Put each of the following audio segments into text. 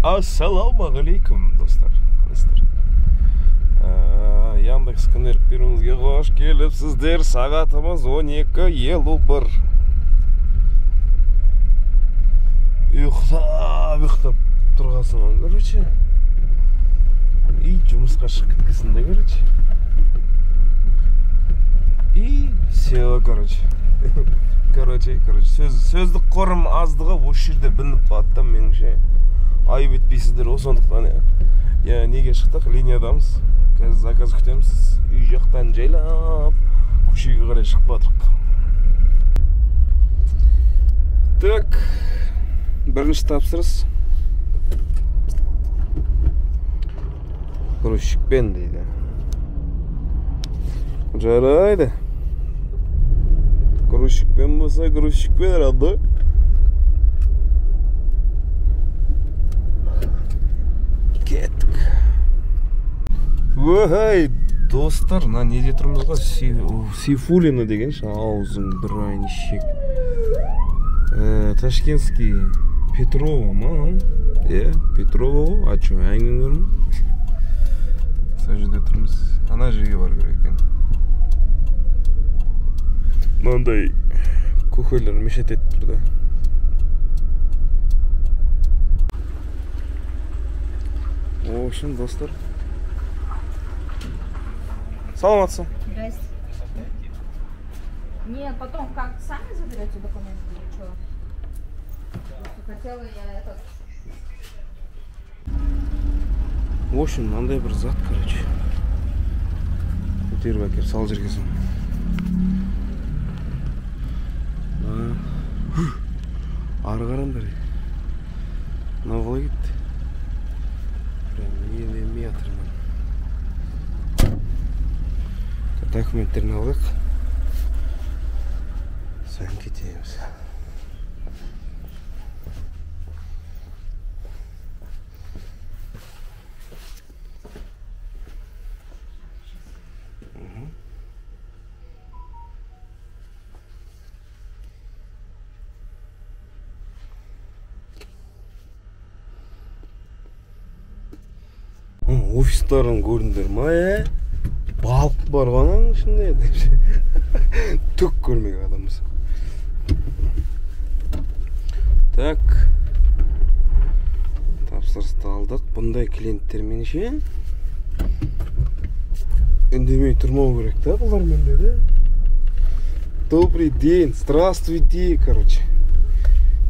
Ассалаумағалейкум, достар. Қалайсыздар? Яндекс күнделіктеріңізге қош келіпсіздер. Сағатымыз 12:51. Ұйықтап тұрғансың ғой, короче. И жұмысқа шығып кеткенсің де, короче. И все, короче. Короче, сөздік қорым аздығы осы жерде білініп қалады да, меніңше. Айып етпейсіздер ғой, сондықтан я неге шықтық, линиядамыз. Қазір заказ күтеміз. Үй жақтан жайлап көшеге қарай шығып батырық. Так, бірінші тапсырыс. Грузчикпен дейді. Жарайды. Грузчикпен болса, грузчикпен родной. Кеттік. Ой, достар, мына неде тұрмыз ғой? Сейфуллина деген ше, аузың бір айнешек. Ташкентский Петрова ма? Е, Петрова ғой. А чё, әңгіме көрме? Сол жерде тұрмыз. Ана жерге бару керек екен. Мынандай көкелер мешет етіп тұр да. В общем, достар. Саламатсыз. Здрасте. Нет, потом как, сами заберете документы или что? Хотела я этот... В общем, мынандай бір зат, короче. Көтеріп әкеліп салып жібергенсің. Ары қараңдар. Мынау қалай кетті? Прям елемей жатырмын. Документтерін алайық. Соң кетеміз. Офистарын көрдіңдер ма, е? Балық бар ғой ананың ішінде деп. Түк көрмеген адамбыз. Так. Тапсырысты алдық. Бұндай клиенттермен ше үндемей тұрмау керек та бұлармен де. Добрый день, здравствуйте, короче.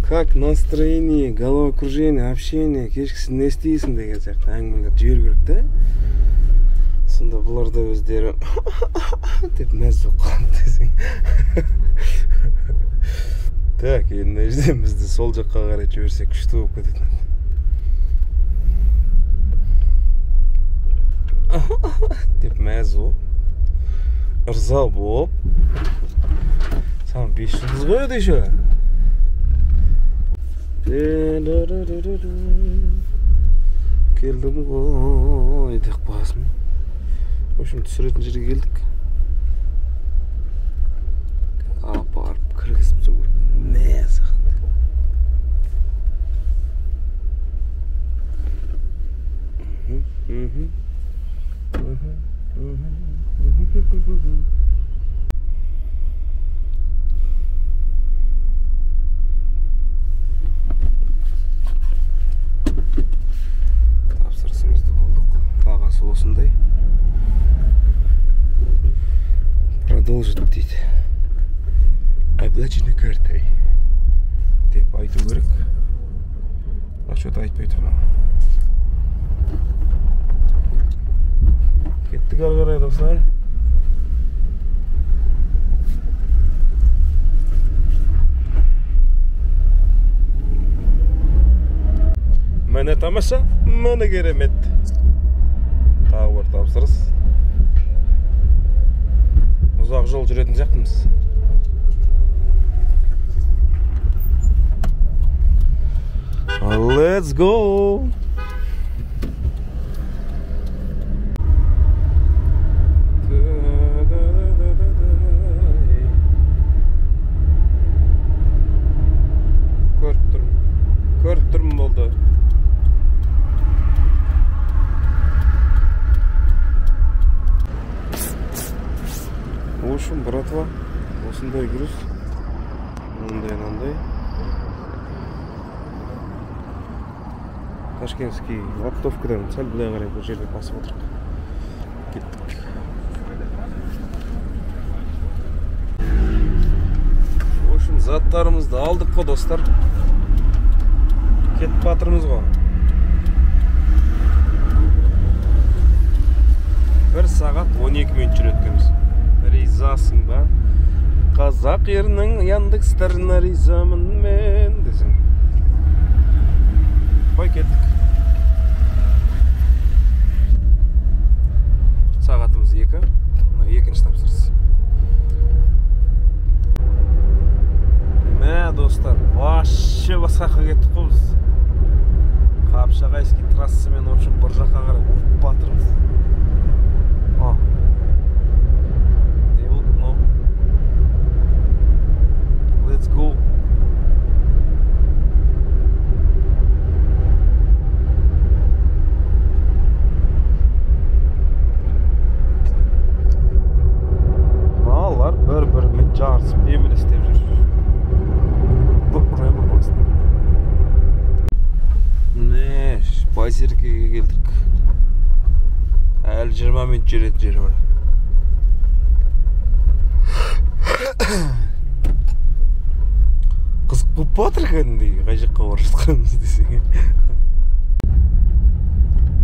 Как настроение, головокружение, общение, кешкісін не істейсің деген сияқты әңгімелер жіберу керек та. Сонда бұлар да өздері деп мәз болып қалады десең. Так, енді мына жерден бізді сол жаққа қарай жіберсе күшті болып кететін. Деп мәз болып, ырза болып. Саған 5 жұлдыз қояды еще. Келдім ғой деп қоясың. В общем, түсіретін жерге келдік. Апарып кіргізіп тастау керек. Мә саған. Тапсырысымызды болдық. Бағасы осындай. Продолжить дейді. Оплаченной картой деп айту керек. Бірақ что-то айтпай тұрмын. Кеттік ары қарай, достар. Міне тамаша, міне керемет. Тағы бір тапсырыс. Ұзақ жол жүретін сияқтымыз. Let's go. Көріп тұрмын. Көріп тұрмын болды. братва. Осындай груз. Мынандай. Ташкентский оптовкадан сәл былай қарай бұл жерде басып отырық. Кеттік. В общем, заттарымызды алдық қой, достар. Кетіп батырмыз ғой. 1 сағат 12 минут жүреді екенбіз. Ризасың ба? Қазақ ерінің Яндекстарына ризамын мен десең. Қой, кеттік. Сағатымыз 2. Екінші тапсырыс. Мә, достар, вообще басқа жаққа кеттік қой біз. Қапшағайский трассамен, в общем, бір жаққа қарай ұрып батырмыз. Не болды мынау? Let's go. Мыналар бір-бірімен жарысып немен істеп жүр. Ұрайма басын. Міне, Байсеркеге келдік. Әлі 20 минут жүретін жері бар. Қызық болып батыр кәдімгідей, қай жаққа бара жатқанымыз десең.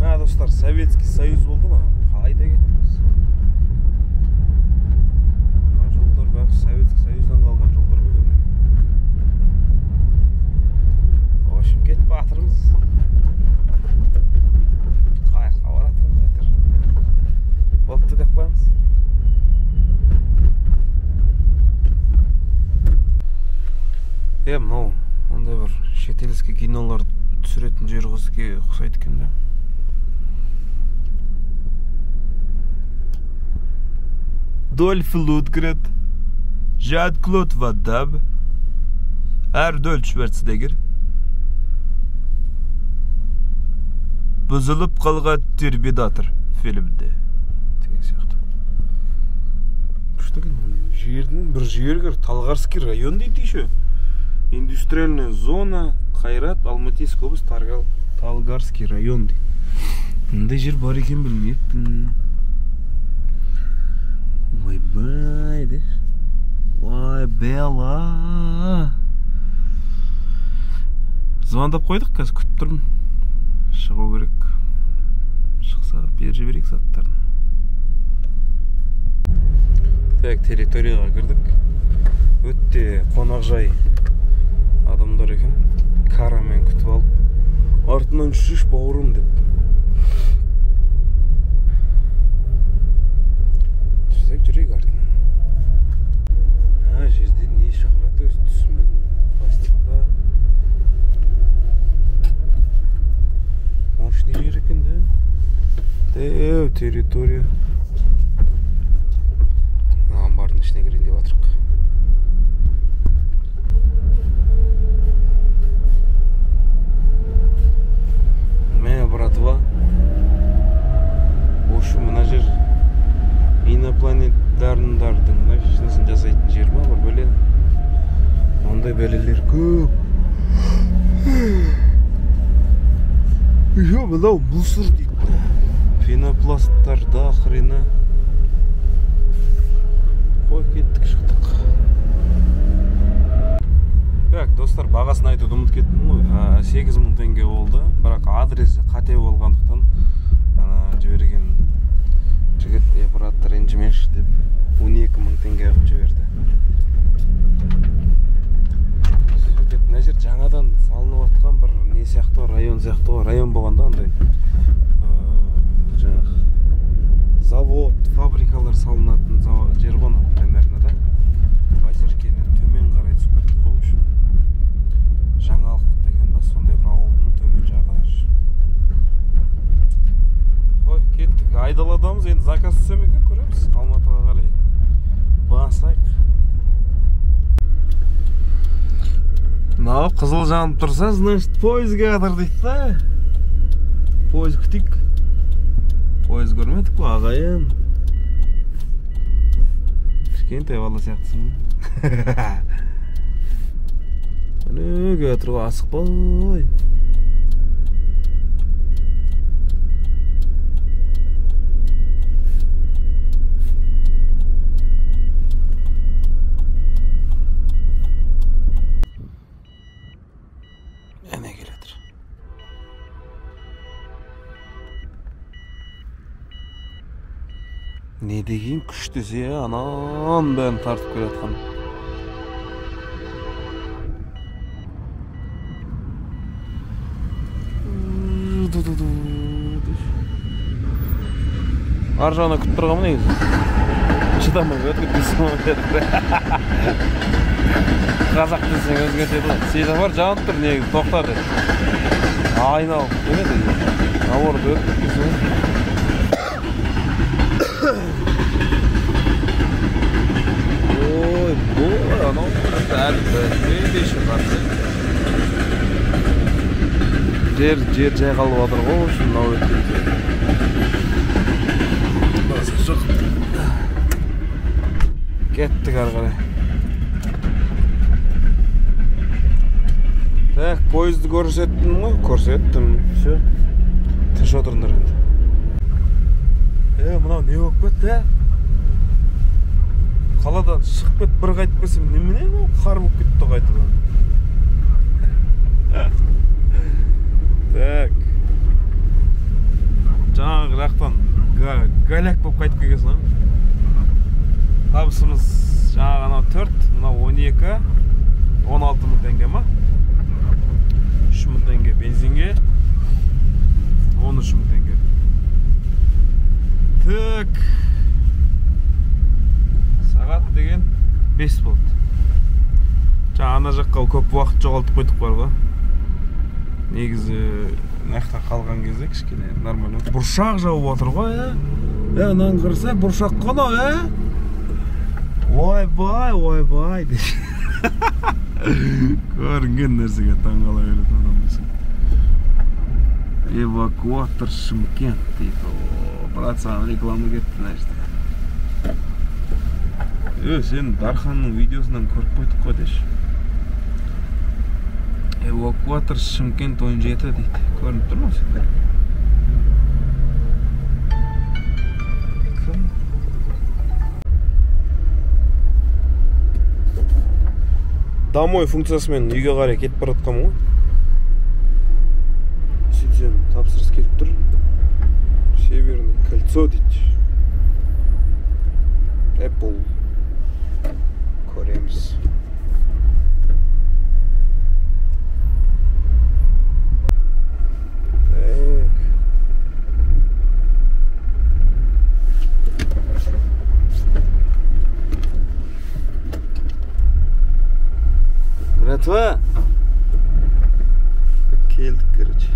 Мә, достар, Советский Союз болды ма? Қайда кеттік біз? Мына жолдар бәрі Советский Союздан қалған жолдар ғой кәдімгі. В общем, кетіп батырмыз. Қаяққа баратырмыз әйтеуір. Бопты деп қоямыз. Мынау ондай бір шетелдік кинолар түсіретін жер ұқсайды екен да. Дольф Лундгрен, Жан-Клод Ван Дамм, Арнольд Шварценеггер. Бұзылып қалған Терминатор фильмінде деген сияқты. Күшті екен. Жердің бір жері Талгарский район дейді еще. Индустриальная зона, Қайрат, Алматинская область, Талгарский район дейді. Мындай жер бар екен білмеппін. Ойбай, деш. Ой, бела. Звондап қойдық, қазір күтіп тұрмын. Шығу керек. Шықса бері жіберейік заттарын. Так, территорияға кірдік. Өте қонақжай адамдар екен. Карамен күтіп алып, артынан жүрші бауырым деп. Жүрсек жүрейік артынан. Жерден не шығарады өзі түсінбедім. Пластик па? Мощный жер екен да? Дәу территория. Амбардың ішіне кірейін деп жатырық. Мә, братва. В общем, мына жер инопланетарлардың машинасын жасайтын жер ма, бір бәле. Ондай бәлелер көп. Йо, мынау мусор дейді. Пенопласттар да хрена. Қой, кеттік, шықтық. Так, достар, бағасын айтуды ұмытып кеттім ғой. 8000 теңге болды, бірақ адресі қате болғандықтан ана жіберген жігіт, брат, ренжімеші деп 12000 теңге қылып жіберді. Сөйтіп, мына жер жаңадан салынып жатқан бір не сияқты, район сияқты ғой. Район болғанда андай жаңағы завод, фабрикалар салынатын жер ғой мынау примерно да. Байсеркеден төмен қарай түсіп кеттік қой, в общем. Жаңалық деген ба, сондай бір ауылдың төмен жағы. Қой, кеттік. Айдаладамыз, енді заказ түсе ме екен, көреміз. Алматыға қарай басайық. Мынау қызыл жанып тұрса, значит, пойыз келатыр дейді да. Пойыз күтейік. Пойыз көрмедік қой, ағайын. Кішкентай бала сияқтысың. Міне келе жатыр ғой, асықпай. Әне келе жатыр. Не деген күш десе, анан бәрін тартып келе жатқан. Ар жағына күтіп тұрғанмын негізі. Шыдамай өтіп кетпейсің. Қазақ десең өзгертеді ғой. Светофор жанып тұр негізі, тоқта деп. Айналып келеді. Наоборот өтіп кетпейсің. Ой, бұл анау әлі бітпейді шығарсы. Жер жайқалып жатыр ғой, в общем, мынау өткен жер. Базар жоқ. Кеттік ары қарай. Так, пойызды көрсеттім ғой, көрсеттім. Все. Тыныш отырыңдар енді. Мынау не болып кетті, ә? Қаладан шығып кетіп бір қайтып келсем, немене мынау қар болып кетті қайтадан. Так. Жаңағы жақтан голяк болып қайтып келгенсің, а? Табысымыз жаңағы анау 4, мынау 12, 16 мың теңге ма? 3 мың теңге бензинге, 13 мың теңге. Так. Сағат деген 5 болды. Жаңа ана жаққа көп уақыт жоғалтып қойдық бар ғой. Негізі мына жақта қалған кезде кішкене нормально. Бұршақ жауып отыр ғой, ә? Мынаны қараса бұршақ қой анау, ә? Ойбай, ойбай деп. Көрінген нәрсеге таңғала беретін адам болсың. Эвакуатор Шымкент дейді. Брат, саған реклама кетті мына жерде. Сен Дарханның видеосынан көріп қойдық қой деші. Эвакуатор Шымкент 17 дейді. Көрініп тұр ма сенде? Кім? Домой функциясымен үйге қарай кетіп бара жатқанмын ғой. Сөйтсем тапсырыс келіп тұр. Северный кольцо дейді. Apple. Көреміз. Так. Братва. Келдік, короче.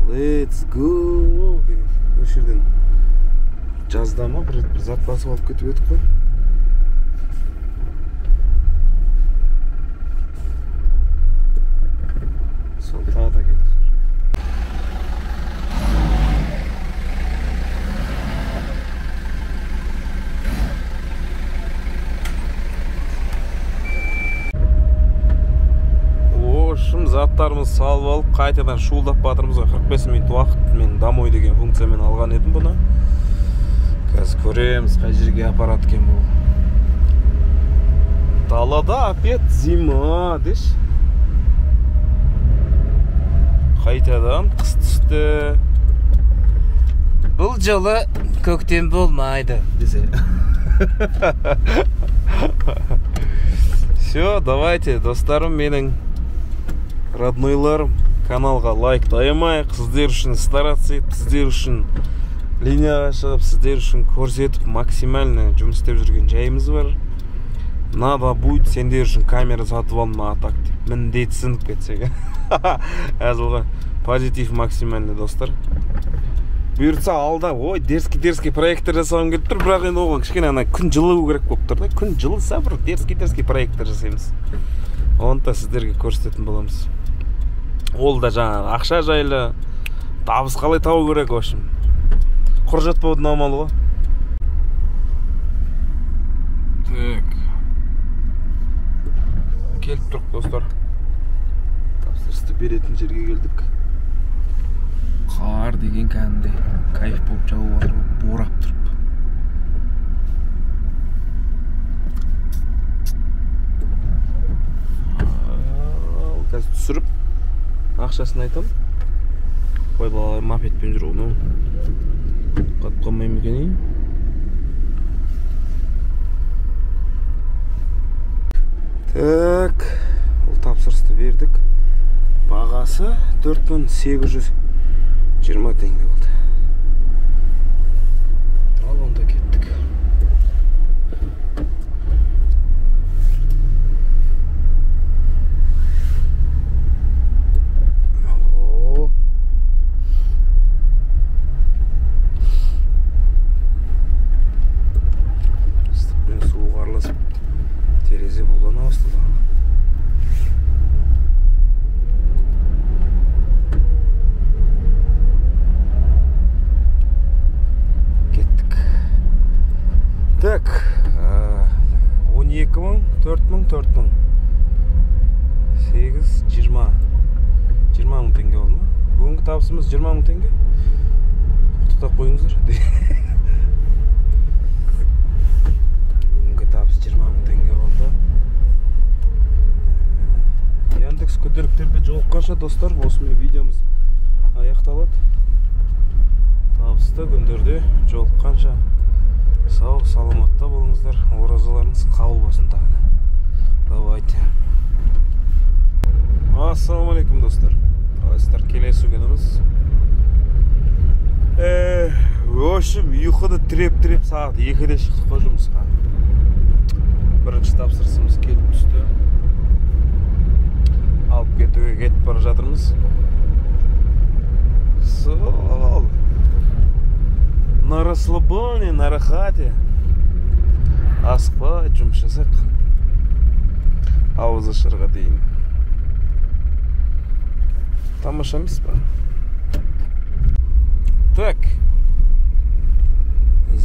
Let's go. Осы жерден жазда ма бір рет бір зат басып алып кетіп едік қой. Сол тағы да келдік. Заттарымызды салып алып, қайтадан шуылдап батырмыз ғой. 45 минут уақыт мен домой деген функциямен алған едім бұны. Қазір көреміз, қай жерге апарады екен бұл. Далада опять зима деші. Қайтадан қыс түсті. Бұл жолы көктем болмайды десе. Все, давайте, достарым менің, роднойларым, каналға лайк аямайық, сіздер үшін стараться етіп, сіздер үшін линияға шығып, сіздер үшін көрсетіп, максимально жұмыс істеп жүрген жайымыз бар. Надо будет сендер үшін камера сатып алдым, а так деп міндетсініп кетсек. Әзіл ғой, позитив максимально, достар. Бұйыртса алда, ой, дерзкий проекттер жасағым келіп тұр, бірақ енді оған кішкене ана күн жылу керек болып тұр да. Күн жылыса бір дерзкий проекттер жасаймыз. Оны да сіздерге көрсететін боламыз. Ол да жаңағы ақша жайлы, табыс қалай табу керек, в общем. Құр жатпаудың амалы ғой. Так. Келіп тұрық, достар. Тапсырысты беретін жерге келдік. Қар деген кәдімгідей кайф болып жауып жатыр, борап тұрып. Ал қазір түсіріп ақшасын айтам. Ой, балалар мопедпен жүр ғой. Қатып қалмай ма екен? Так, ол тапсырысты бердік. Бағасы 4820 теңге болды. Ал онда кеттік. О. Ыстық пен суық араласып, терезе булана бастады. Кеттік. Так, 12 мың, 4 мың, 4 мың. 8, 20. 20 мың теңге болды ма? Бүгінгі табысымыз 20 мың теңге. Құттықтап қойыңыздар. Бүгінгі табыс 20 мың теңге болды. Яндекс күнделіктерде жолыққанша, достар, осымен видеомыз аяқталады. Табысты күндерде жолыққанша сау саламатта болыңыздар. Оразаларыңыз қабыл болсын тағы да. Давайте. Ассалаумағалейкум, достар. Қалайсыздар? Келесі күніміз. В общем, ұйқыны тіреп-тіреп сағат 2-де шықтық қой жұмысқа. Бірінші тапсырысымыз келіп түсті. Алып кетуге кетіп бара жатырмыз. Сол. На расслабоне, на рахате. Асықпай жұмыс жасайық. Ауыз ашарға дейін. Тамаша емес па? Так.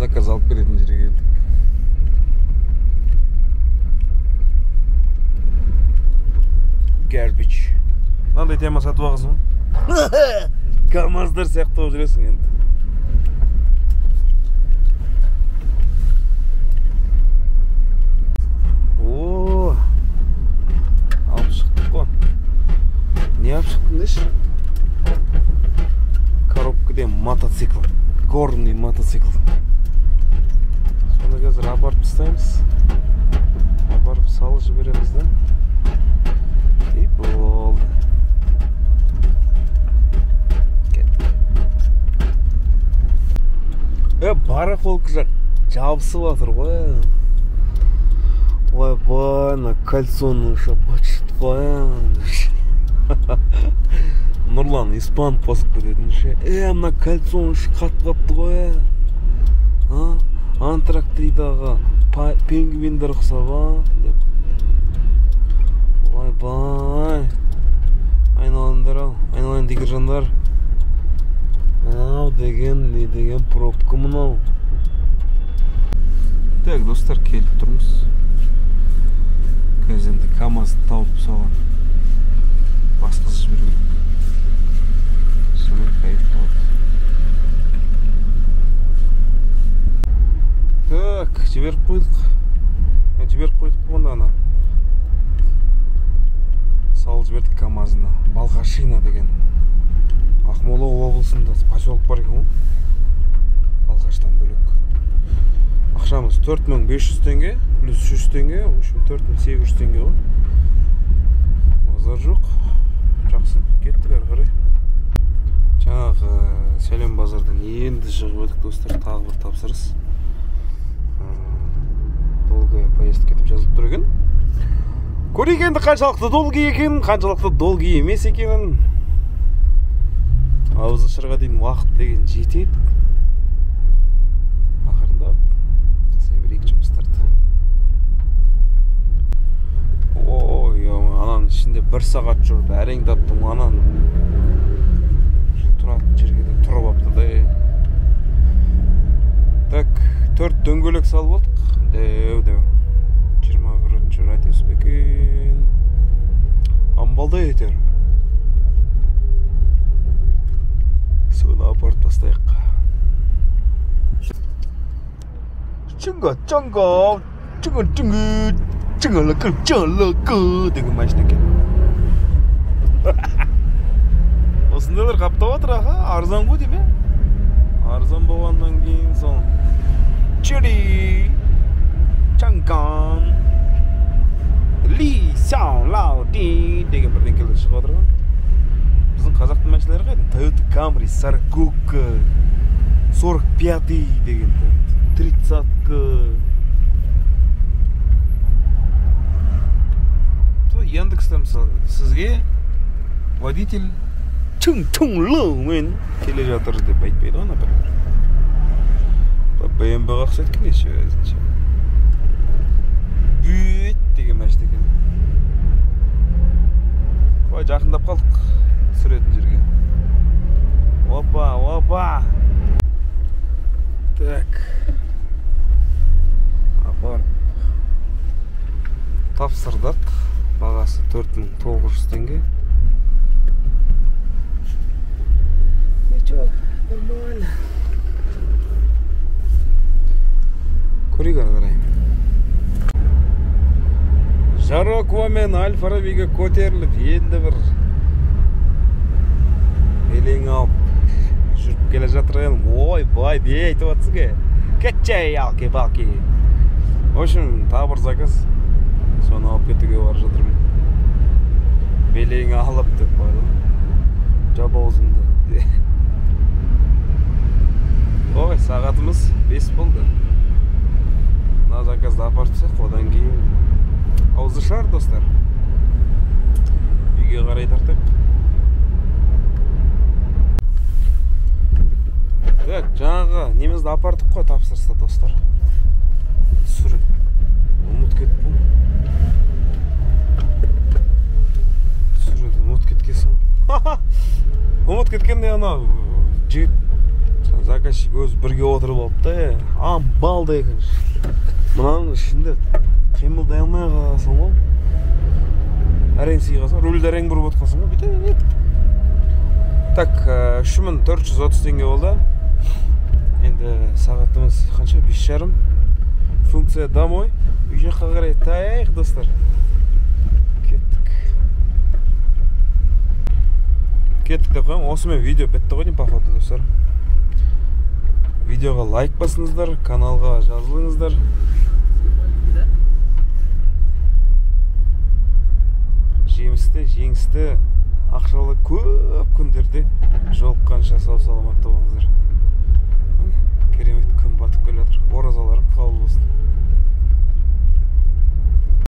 Заказ алып беретін жерге келдік. Garbage. Мынандай тема сатып алғансың ғой. КамАЗдар сияқты болып жүресің енді. О, алып шықтық қой. Не алып шықтың деші? Коробкаде мотоцикл. Горный мотоцикл. Соны қазір апарып тастаймыз. Апарып салып жібереміз да. И болды. Кеттік. Барахолка жақ жабысып жатыр ғой. Ойбай, мына кольцоның ұшы быт қой. Нұрлан испан қосып кететін ше. Мына кольцоның ұшы қатып қапты ғой. Антарктидаға пингвиндер ұқсап, а деп. Ойбай. Айналайындар ау, айналайын дегержандар. Мынау деген не деген пробка мынау. Так, достар, келіп тұрмыз. Қазір енді КамАЗ тауып соған басқызып жіберу керек. Сонымен кайф болады. Так, жіберіп қойдық. Жіберіп қойдық онда ана. Салып жібердік КамАЗына. Балқашина деген. Ақмола облысында поселок бар екен ғой. Балқаштан бөлек. Ақшамыз 4500 теңге, плюс 300 теңге, в общем 4800 теңге ғой. Базар жоқ. Жақсы, кеттік әрі қарай. Жаңағы Сәлем базардан енді шығып едік, достар, тағы бір тапсырыс. Долгая поездка деп жазылып тұр екен. Көрейік енді қаншалықты долгий екенін, қаншалықты долгий емес екенін. Ауыз ашарға дейін уақыт деген жетеді. Ақырындап жасай берейік жұмыстарды. Ой, ананың ішінде 1 сағат жүріп әрең таптым, анан тұратын жерге де тұрып апты да. Так, 4 дөңгелек салып алдық. Дәу-дәу. 21-ші радиус ба екен? Амбалдай етер. Соны апарып тастайық. Чыңға, чыңға, чыңға, чыңға, чыңға, чыңға деген машина екен. Осындайлар қаптап отыр, аха, арзан ғой деме? Арзан болғаннан кейін соң Чири, Чанган, Ли, Сяо, Лао, Ди деген бірдеңкелер шығып отыр ғой. Біздің қазақтың машиналары қайда? Toyota Camry, 40-ка, 45-й деген, 30-ка. Яндекста мысалы сізге водитель чың-чың-лы-мен келе жатыр деп айтпайды ғой, например. BMW-ға ұқсайды екен еще өзінше. Бүт деген машина екен. Қой, жақындап қалдық түсіретін жерге. Опа, опа. Так. Апарып тапсырдық. Бағасы 4900 теңге. Ничего, нормально. Көрейік ары қарай. Жарокова мен Аль-Фарабиге көтеріліп, енді бір елең алып жүріп келе жатыр едім. Ой, бай, не айтып жатсың е? Кетші, ялки-палки. В общем, тағы бір заказ. Соны алып кетуге бара жатырмын. Белең алып деп қойдым. Жап аузыңды. Ой, сағатымыз 5 болды. Мына заказды апарып тастайық, одан кейін ауызды шығар, достар. Үйге қарай тартайық. Так, жаңағы немізді апардық қой, тапсырысты, достар. Түсіріп ұмытып кеттім. Түсіруді ұмытып кеткенсің. Ұмытып кеткенде анау жігіт заказчик өзі бірге отырып алыпты, амбалдай екен. Мынаның ішінде қимылдай алмай қаласың ғой. Әрең сыйғасың, рульді әрең бұрып отқансың ғой, бүйтіп. Так, 3430 теңге болды. Енді сағатымыз қанша? 5:30. Функция домой. Үй жаққа қарай таяйық, достар. Кеттік. Кеттік деп қоямын. Осымен видео бітті ғой деймін, походу, достар. Видеоға лайк басыңыздар, каналға жазылыңыздар. Жемісті, жеңісті, ақшалы көп күндерде жолыққанша сау саламатта болыңыздар.